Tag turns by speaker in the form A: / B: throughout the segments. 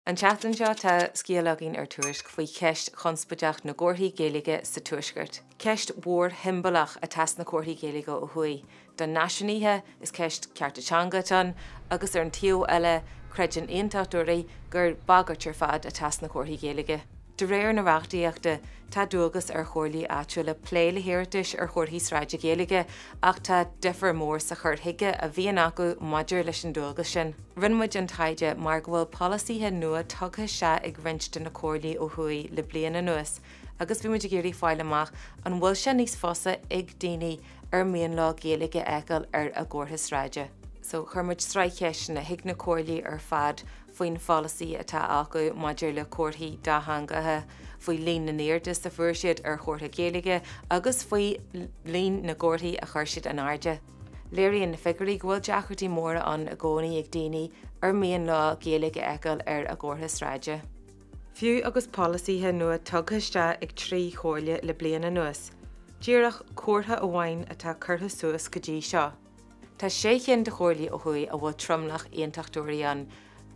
A: An tseachtain seo tá scéal againn ar Tuairisc faoi cheist chonspóideach na gcomharthaí Gaeilge sa Tuaisceart. Ceist mhór shiombalach atá sna comharthaí Gaeilge ó thuaidh. Do náisiúnaithe, is ceist cearta teanga atá ann, agus ar an taobh eile, creideann aontachtóirí gur bagairt ar fad atá sna comharthaí Gaeilge. De réir na reachtaíochta, tá dualgas ar chomhairlí áitiúla plé le hiarratais ar chomharthaí sráide Gaeilge ach tá difear mór sa chur chuige a bhíonn acu maidir leis an dualgas sin. Rinne muid an taighde mar go bhfuil polasaithe nua tugtha isteach ag roinnt de na comhairlí ó thuaidh le bliain anuas agus bhí muid ag iarraidh fáil amach an bhfuil sé níos fusa ag daoine ar mian leo Gaeilge a fheiceáil ar a gcomhartha sráide. So chuir muid sraith cheisteanna chuig na comhairlí ar fad faoin pholasaí atá acu maidir le comharthaí dátheangacha, faoi líon na n-iarratas a fuair siad ar chomhartha Gaeilge agus faoi líon na gcomharthaí a chuir siad in airde. Léiríonn na figiúirí go bhfuil deacrachtaí móra ann i gcónaí ag daoine ar mian leo Gaeilge a fheiceáil ar a gcomhartha sráide. Fiú agus polasaithe nua tugtha isteach ag 3 chomhairle le bliain anuas, díreach comhartha amháin atá curtha suas go dtí seo. Tá sé chinn de chomhairlí ó thuaidh a bhfuil tromlach aontachtóirí ann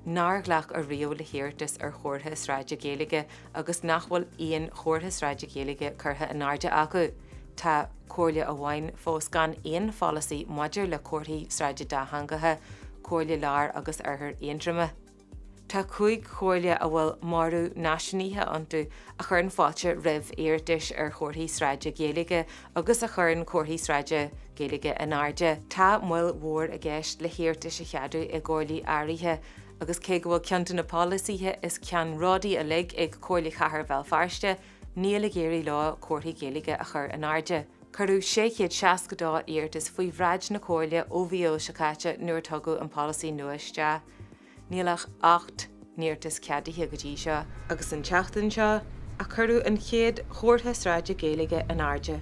A: nár ghlac ariamh le hiarratas ar chomhartha sráide Gaeilge agus nach bhfuil aon chomhartha sráide Gaeilge curtha in airde acu. Tá comhairle amháin fós gan aon pholasaí maidir le comharthaí sráide dátheangacha, Comhairle Láir agus Oirthear Aontroma. Tá 5 chomhairle a bhfuil móramh náisiúnaithe iontu a chuireann fáilte roimh iarratais ar chomharthaí sráide Gaeilge agus a chuireann comharthaí sráide Gaeilge in airde. Tá moill mhór i gceist le hiarratais a cheadú i gcomhairlí áirithe agus cé go bhfuil ceann de na polasaithe is ceannródaí uilig ag Comhairle Chathair Bhéal Feirste, níl ag éirí leo comharthaí Gaeilge a chur in airde. Cuireadh 662 iarratas faoi bhráid na Comhairle ó mhí Iúil seo caite nuair a tugadh an polasaí nua isteach. Níl ach 8 n-iarratas ceadaithe go dtí seo. Agus an tseachtain seo a cuireadh an chéad chomhartha sráide Gaeilge in airde.